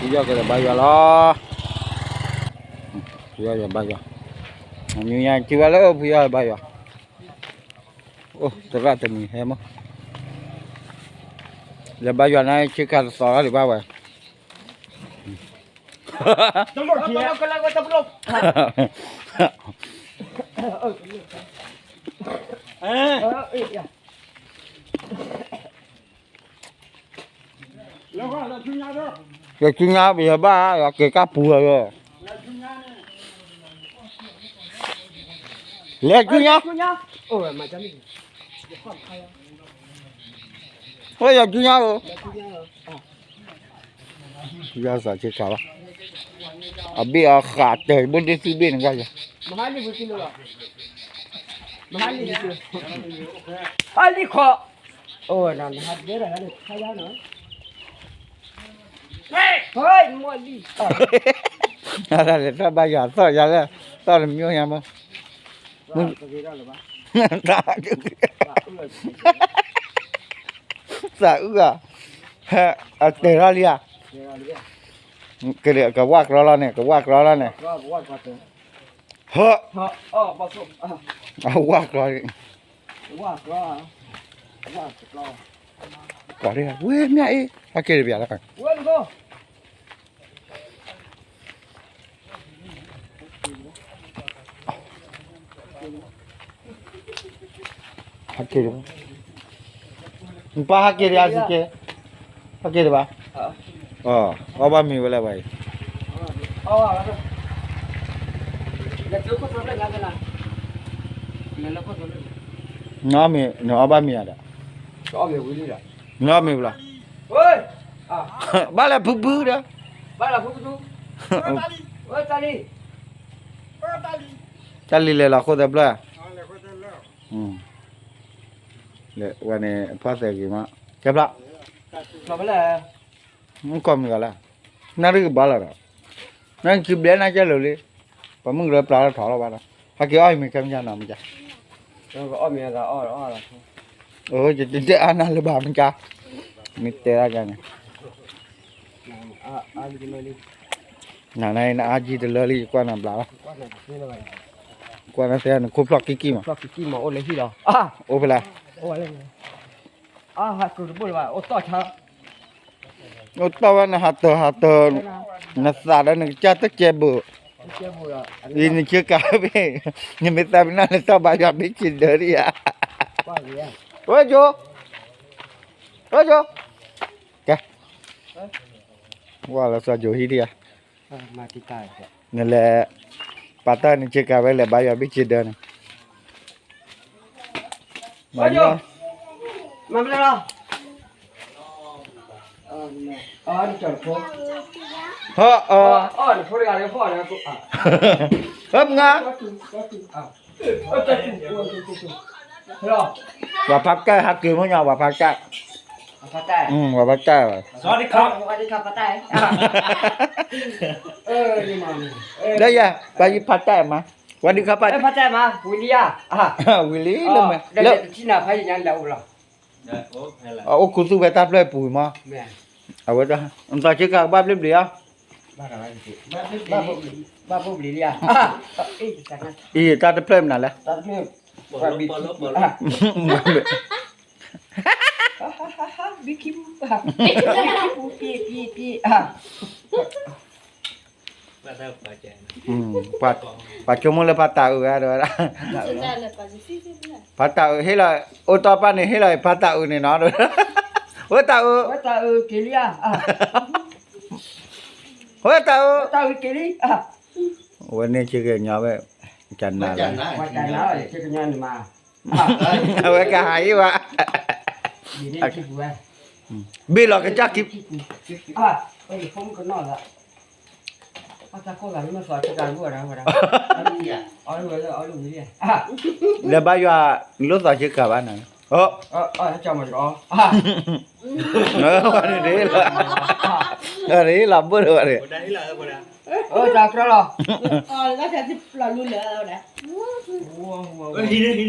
ဖုယီၢ်ကလဲၤဘါယွၤလီၤ. ဖုယီၢ်လဲၤဘါယွၤ, မနုၤညါထံၣ်ဘၣ်လၢဖုယီၢ်လဲၤဘါယွၤ, အိၣ် သရၣ်တမံၤဟဲမး, လဲၤဘါယွၤန့ၣ် ဆ့ကၤတသီလီၤဒံးဘၣ်ဝဲ လဲၤဆူညါ ပယီၤဘၣ် ယက့ၤကၢ်ပူၤလီၤ, လဲၤဆူညါ, လဲၤဆူညါဧိၤ, ယသးဆ့ကၤဘၣ်, အဘ့ၣ်အဃးတဲာ်ဘိဒ့သုဘ့ၣ်န့ၣ်ကါယၤ, ဟါလံခိး, အိၣ်နဟးဒဲဒၣ်န့ၣ် ခါယါနီၤ, ဟဲမီၢ်လံ, တၢ်ဘါယွၤသီၣ်ယၤလၢ သီၣ်တမံၤညါမး, သးအုးဧါ, အတဲာ်ထီၣ်လံဧါ, ကဝၢ်ကြီလီၤန့ၣ် ကဝၢ်ကြီလီၤန့ၣ်, ဟၢ, အဝၢ်ကြီ, ကိးဒ် ဝဲမ့ၢ်အ့ၣ် ဟဲက့ၤတဘၣ်လီၤ ဟဲက့ၤတဘၣ်, နပၢ်ဟဲက့ၤတဘၣ်, ဟဲက့ၤတဘၣ်, အီၣ်ဘၣ်မ့ၤဝဲလၢၤဘၣ်အံၤ, နအီၣ်ဘၣ်မ့ၤ, နအီၣ်ဘၣ်မ့ၤဧါဒီး, နအီၣ်မ့ၤဘၣ်လီၤ, ဘၣ်လၢဖုဖုဒီး, တၢ်လံၤလဲၤလီၤဃိသၢဖျၢၣ်, ဝဲန့ၣ် ဖီၣ်သဲးဂ့ၤမး, ကဲဖျါ, မ့ၢ်ကီၢ်မ့ၢ်ဂၤလၢ, နၣ်ရံၣ်ကဘၣ်လီၤဒီး, နၣ်ရံၣ်ခံဘျဲၣ်နၣ်ကဲလိာ်လံ, ပှၤမုၢ်ကရၢပျၢ်ထီၣ်ထီၣ်လီၤဘၣ်ဒီး, ဟဲက့ၤအီၣ်မ့ၤခဲမုၢ်ကနၤမ့ၢ်ကါ, ယတတဲအါနၤလၢၤဘၣ်မ့ၢ်ကါ, မ့ၢ်တဲဒၣ်ကါန့ၣ် နၤနအါကံတလၢလံ ယကွၢ်နၤဘျးလီၤ, ကွၢ်နၤသ့နခိၣ်ဖျီၣ်ကံကံမး, အိၣ်ဖဲလဲၣ်, အိၣ်တီၢ်ဝဲနဟးတၢၤဟးတၢၤ, နသးဒီးနကစၢ်တကဲဘိး, ယနဆၢကၤဘ့ၣ်, နမ့ၢ်သးပ့ၤနီၣ်လၢတၢ်ဘါယွၤဘ့ၣ်ဆံးဒၢဒံးဧါ, ဝဲကၠိ, ဝဲကၠိ, ကဲ, ဝဲလီၤစီၤကၠိဟံၣ်ဒံးဧါ, နလဲၤ, ပာ်တၢ်နဆၢကၤဝဲလဲၤဘါယွၤဘ့ၣ်ဆံးဒၢန့ၣ် မၤမလဲၣ်လီၤ, ဟၢအီၤ, ဟၢမငါ, ပှၤဖးကၢ်ဟးက့ၤမ့ၢ်ညါ ပှၤဖးကၢ်, ပှၤဖးကၢ်, လၢယၤ ပှၤယဖးကၢ်မး, ဝံၤလံလၢမဲာ်, အိၣ်ခူသူၣ်ဖဲတၢ်ဖျၢၣ်ပူၤမး, အဝဲ, နသးဆၢကၤကဘၣ်ဘျ့ဘျ့ဧါ, အံၤတၢ်တဖျၢၣ်မနုၤလဲၣ် ပှၤဆိကမိၣ်လၢဖါတၢ်အုးဝဲဒၣ်, ဖါတၢ်အုးဟ့ၣ်လီၤ, အိၣ်တီၢ်ပၢ်န့ၣ်ဟ့ၣ်လီၤ ဖါတၢ်အုးန့ၣ်နီၤ, ဝဲတၢ်အုး, ဝဲတၢ်အုး, ဝဲန့ၣ်ဆ့က့ၤညီဝဲ, ကနၤလၢ, အဝဲကဟးဟ့ၣ်ဝဲ, ဘ့ၣ်လီၤကစၢ်ခံ, လဲၤဘါယွၤ လိၣ်သးဆၢကၤဘၣ်နၤ, တဟ့ၣ်လီၤဘိၣ်ဒီးဝဲန့ၣ်, တၢ်လီ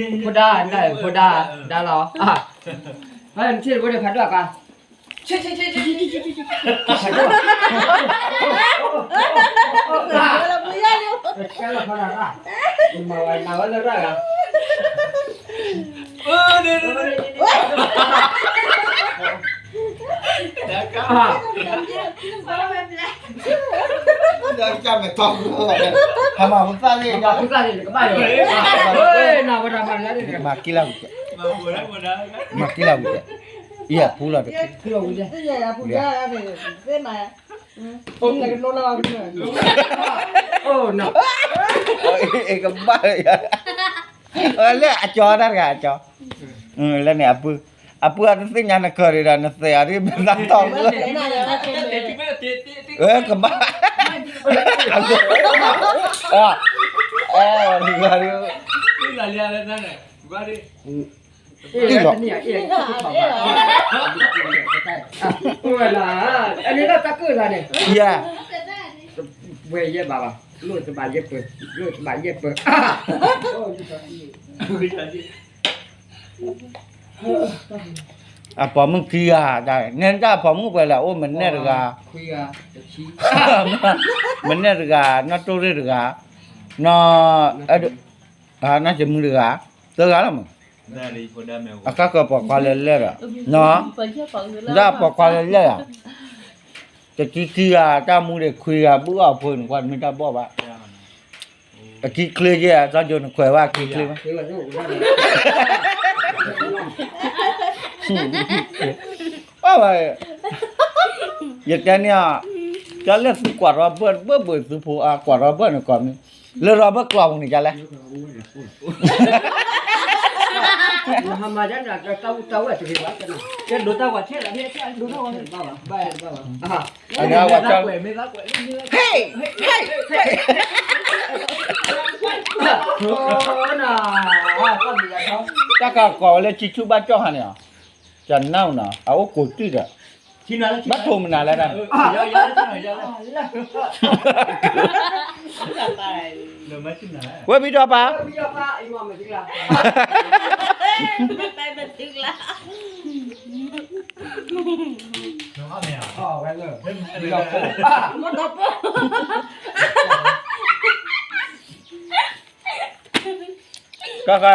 ၤ, ဖိဒါ, ဖိဒါ, ဒါလီၤ, ဖးဒိၣ်ကါ မၤကံလၢဝံၤကဲ, မၤကံလၢဝံၤကဲ, ယဲၢ်ပူလီၤတက့ၢ်, ကဘၣ်, လၢအကၠီတၢ်တဂၤအကၠီ, လၢန့ၣ်အပုၢ်, အပုၢ်အတသ့ၣ်ညါနကၢၤဒံးဒီး နသဲးအီၤဒ်မ့ၢ်သးတီၢ်, ကဘၣ်, တံၢ်လီၤ, ယဲၢ်, ဝဲယဲၢ်ဘၣ်ဘၣ်, လိၣ်တဘၣ်ယဲၢ်ပၢၢ်, လိၣ်တဘၣ်ယဲၢ်ပၢၢ်, အပိာ်မုၣ်ခံဂၤ, နဲဒၣ်အပိာ်မုၣ်ပှဲၤလဲၣ်, အိၣ်မနဲၣ်တဂၤ, မနဲၣ်တဂၤ, နီၢ်တိၢ်ရ့ၣ်တဂၤ, နီၢ်, နီၢ်စမုၢ်တဂၤ, သၢဂၤလီၤမး, အကါကီပိာ်ခွါလၢလဲၣ်ဒီး, ဒၣ်ပိာ်ခွါလၢလဲၣ်ဒီး, တခံခံဂၤ, တၢ်မူဒီးခွံဂၤ, ဘုၣ်အီၣ်ဖိနကွၢ်တမ့ၢ်တၢ်ဘီၣ်ဘၣ်, အခံချ့ကဲ, စီၤယိၤနခွဲးဘၣ်အခံချ့ဘၣ် ယတဲန့ၣ်, ကလဲၣ်သုကွၢ်ထီၣ်ဘၢၣ်ဘၢၣ် သုဖိအါ, ကွၢ်ထီၣ်ဘၢၣ်န့ၣ်ကီးမ့ၢ်, လၢထီၣ်ဘၢၣ်ကျီၢ်ပူၤန့ၣ် ကလဲၣ် တၢ်ကကိးဝဲလၢ ကံဆူၣ်ဘၣ်ကၠီၣ်ဟါန့ၣ်, ကနၣ်နီၤ အအိၣ်ကိးတုၤဒီး, ဘၣ်ထိးမနုၤလဲၣ်တၢ်န့ၣ်, ဝဲမံဒီးပၢ်, တၢ်ခါ,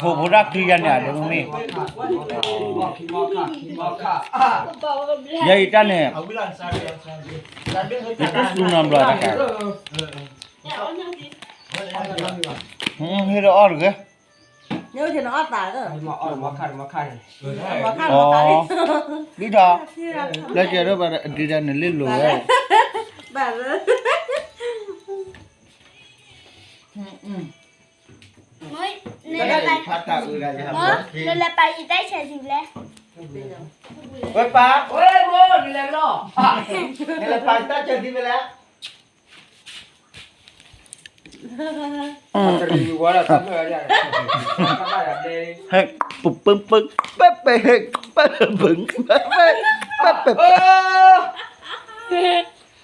ဖိဖိတၢ်ချံယၤန့ၣ် အဒိမ့ၢ်, ယဲအံၤတၢ်န့ၣ်, ယတစူနၤဘျီတၢ်ခါ, ဟ့ၣ်ဒီးအီၣ်တဂ့ၤ, ဒ်ဒီး, လၢကဲထီၣ်ဘၣ်ဒ်ဒီးနလ့လိာ်ဝဲ နလဲၤပာ်ယတၢ်ဆဲးသံလဲၣ်, ဝဲပၢ်, နလဲၤပာ်တၢ်ဆဲးသံဖဲလဲၣ်, ဟဲ, ပပပ, ပပဟဲ, ပပ, ပပ,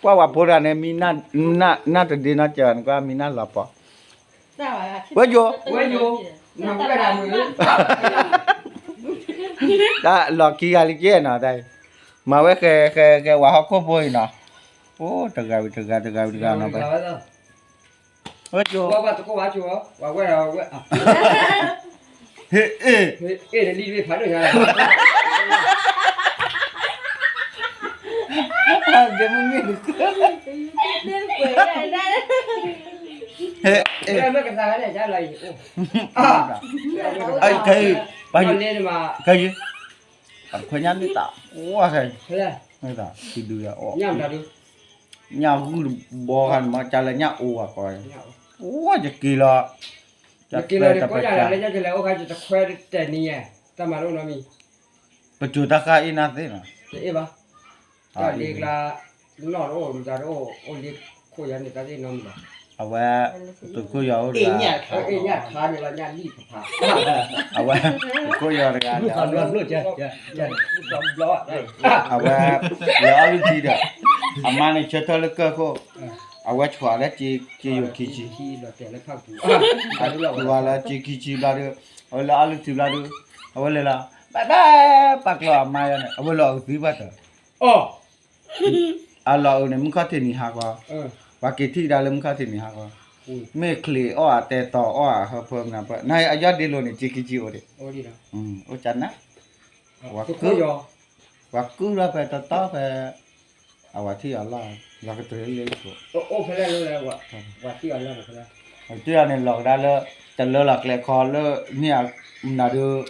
ကွၢ်ဝဲဖိတဂၤန့ၣ် မံနၢ်တဒ့နီတစဲးဘၣ်န့ၣ် ကွၢ်မံနၢ်လီၤပီၤ, ဝဲယိၤ, တၢ်လီၤခံဂၤလံကဲနီၤ, တၢ်အံၤ, မၤဝဲဃဲဃဲဃဲဝဲဟီၣ်ခိၣ်ဖိအံၤနီၤ, အိၣ်တဂၤဝံၤတဂၤ တဂၤဝံၤတဂၤနီၤ, ဝဲယိၤ, ဟ့ၣ်အ့ၣ်, ဟ့ၣ်အ့ၣ်, ခဲအံၤ, ခဲအံၤ, ပှၤခွဲးညါန့ၢ်တၢ်, အိၣ်ခဲအံၤ, မ့ၢ်တၢ်, ဒုးယၤအီၣ်, ညၣ်ဂုၢ်တဘီခါန့ၣ် မ့ၢ်ကၢ်လၢညၣ်အိၣ်ဝဲကီး, အိၣ်ယက့ၤလီၤ, ယက့ၤလီၤန့ၣ် ကိးညါလၢယကလဲၤအိၣ်ခါ ယတခွဲးတနံၤယဲ, တၢ်မၤလိနီတမံၤ, ပစိၤတၢ်ဃၢ်အ့ၣ်နၢ်သ့နီၤ, တအ့ၣ်ဘၣ်, တၢ်လ့ကျါ, နီၢ်တအိၣ် လူၤသးတအိၣ် အိၣ်လ့ခိၣ်ယၤန့ၣ် တၢ်သ့ၣ်နီတမံၤဘၣ်, အဝဲ, သုးခိၣ်ယီၤအိၣ်တဂၤ, အ့ၣ်ညၣ်ခါန့ၣ်လီၤ ညၣ်လံၣ်ဖးဖး, အဝဲ, သုးခိၣ်ယီၤတဂၤ, အဝဲ, လဲၤအီၣ်လုၢ်ထံဒီး, အမါန့ၣ်ဆၢထၢၣ်လၢကၢၢ်ခိၣ်, အဝဲဆှၢလၢက့ယိၤခံဆံ, ဆှၢလၢက့ခံဆံဘျီဒီး, အဝဲလဲၤအီၣ်လုၢ်ထံဘျီဒီး, အဝဲလဲၤလီၤ, ဘၣ်ဘၣ်, ပာ်ကျီၤအမါယၤန့ၣ် အဝဲလီၤအုးသံဘၣ်တၢ် အီၣ် အလီၢ်အိၣ်န့ၣ် မုၢ်ခီၣ်ထံးနံၤဟးဂီၤ, ပှၤက့ၤထံၣ်ကဒါလၢမုၢ်ခီၣ်ထံးနံၤဟးဂီၤ, မ့ၢ်ချံးအီၣ်အတဲတီၤအီၣ်အဟၢဖၢမနၤပၢၢ် နအယီၢ်ဒ့လိၤန့ၣ်က့ၤက့ၤက့ၤအိၣ်ဒံး, အိၣ်ကနၣ်, ပှၤကုၢ်ထီၣ်ဖဲတတီဖဲ အဝဲထံၣ်အီၤလီၢ်, လီၤကတြံၤလၢလၢကိး, ထံၣ်အီၤန့ၣ်လီၤကဒါလၢ တလၢလီၤကျဲခီလၢ မ့ၢ်မနုၤဒုး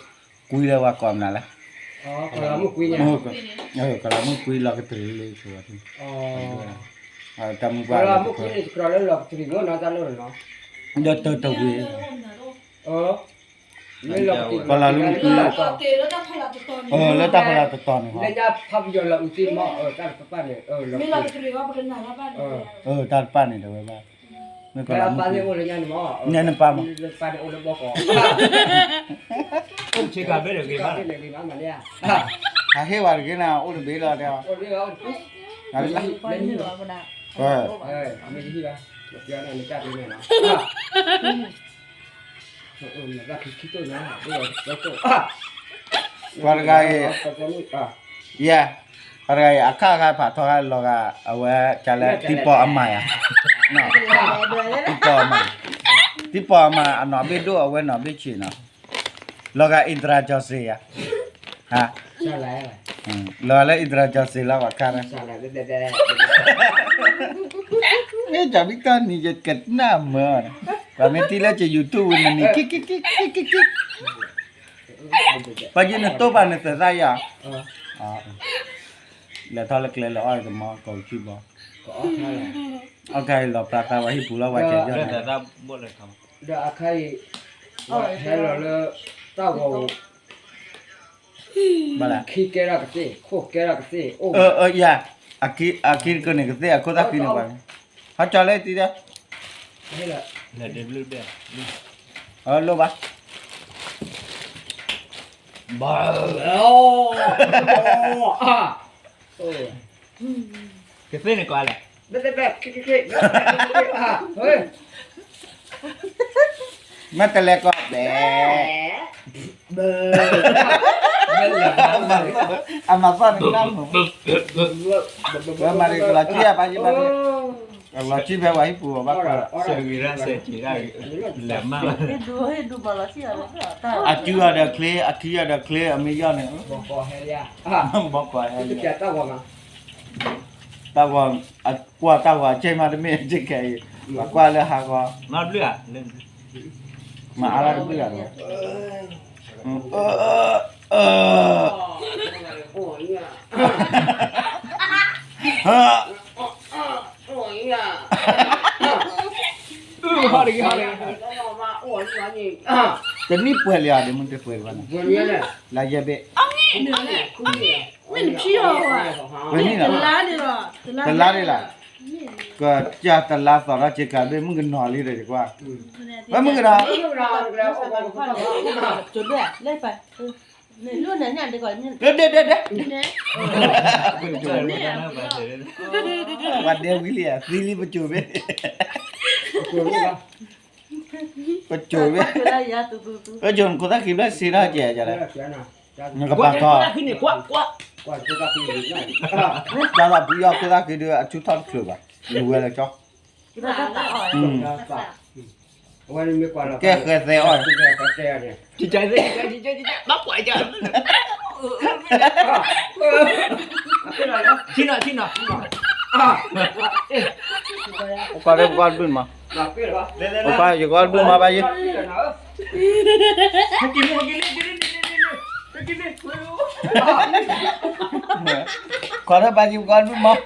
ကွံလၢပှၤကိးမနုၤလဲၣ်, ကလီၤမုၢ်ကွံလီၤကတြံၤလၢလၢကိး, တၢ်မုၢ်ပှၢ်လၢ လၢတၢ်တဝ့ၤ ပလီၤလၢမုၢ်ကွံ, လၢတၢ်ဖီလာ်တတီၤန့ၣ်, တၢ်တပာ်န့ၣ်တဝဲဘၣ်, တၢ်တပာ်န့ၣ်, နနပာ်မး, ဟးဟ့ၣ်ဝဲတဂ့ၤနၤ အိၣ်တဘ့ၣ်လီၤတဲအီၤ, ပှၤတဂၤအံၤ, ယဲ, ပှၤတဂၤအံၤ အခါခါဖးထီခါလီၤဂာ် အဝဲကလဲၤ တံၤပီၤအမၤယၤ, တံၤပီၤအမၤ, တံၤပီၤအမၤ အနီၢ်ဘ့ၣ်ဒိၣ်အဝဲနီၢ်ဘ့ၣ်ဆံးနီၤ, လီၤဂာ် အံၣ်တြၤကၠီၤစ့ယၤ, ဟါ, လီၤဂာ်လၢ အံၣ်တြၤကၠီၤစ့ လၢပှၤခါန့ၣ်, မ့ၢ်တၢ်မံတၢ်နံၤ ယကနၣ်မၢ, ပှၤမ့ၢ်ထံၣ်လၢက YouTube ဝံၤနနံၤ ကံကံကံကံကံကံ ပှၤယနတိၢ်ပာ်နသဲးသၣ်ယၤ, လဲၤထီၣ်လၢကျဲလၢအီၣ်တမီကိးဆံဘီ, အီၣ်ခါအံၤလီၤပြးသးဝဲဟံၣ်ပူၤလီၤ ဝဲကဲယီၣ်န့ၣ်, ဒီးအခါအံၤ ဟဲလီၤလၢ တၢ်ဂီၤ ဘၣ်လဲၣ်, ခံကဲထီၣ်ကသ့ၣ် ခိၣ်ကဲထီၣ်ကသ့ၣ်အိၣ်, ယၤ, အခံတကန့ၣ်ကသ့ၣ်အခိၣ်သၣ်ခံန့ၣ်ပှၤ, ဟီကၠီလၢတံၤဒီး, လိၣ်ဘၣ်, ကသ့ၣ်န့ၣ်ကွၢ်လဲၣ်, မ့ၢ်တလဲၤကီးဘဲ, အမၤသီၣ်န့ၣ်ကနၣ်မုာ်, ဝဲမၤတကလီၤဆံၣ်အပာ်ယဘၣ်, ကလီၤဆံၣ်ဖဲဝဲဟံၣ်ပူၤအဘၣ်, အစုအီၤဒီးချ့ အခံအီၤဒီးချ့ အမ့ၢ်ယီၣ်န့ၣ်, ဘီကီၢ်ဟဲလံ, တၢ်ဂီၤ, ကွၢ်တၢ်ဂီၤအကဲမးတမ့ၢ်အကဲခဲအံၤ, ပှၤကွၢ်လၢဟးဂီၤ, မၤအါလၢတဘျုးဂၤဒီး, တနံၣ်ပှဲၤလံဧါ ဒ်မ့ၢ်တပှဲၤဘၣ်န့ၣ်, လါယဲၢ်ဘ့ၣ်, ပှဲၤနံၣ်လီၤ, တလါဒ်လီၤ, ကစၢ်တလါသီထီၣ်က့ၤကးဘ့ၣ် မုၣ်ကနီၤလံဒီးယကွၢ်, ဝဲမုၣ်ကနီၤ ဒဲဒဲဒဲဒဲ, ပှၤဒဲဝံၤလံဧါ သံလံပစိၤဘ့ၣ်, ပစိၤဘ့ၣ်, ပစိၤနခိၣ်သၣ်ခံဘျဲၣ်စ့ထီၣ်ကဲကလဲၣ်, နကပာ်ထီၣ်, တၢ်လီၤပူၤယီၤခိၣ်သၣ်ခံဒုးအဆူၣ်ထီၣ်တချုးဘၣ်, လူၤဝဲလၢကၠီ ကဲဃဲသဲအီၣ်, ပကွၢ်ဒ်ပကွၢ်တဘျုးမး, ပကွၢ်ယကွၢ်တဘျုးမးဘၣ်ယံၤ, ကွၢ်ဒ်ဘၣ်ယံၤပကွၢ်တဘျုးမး,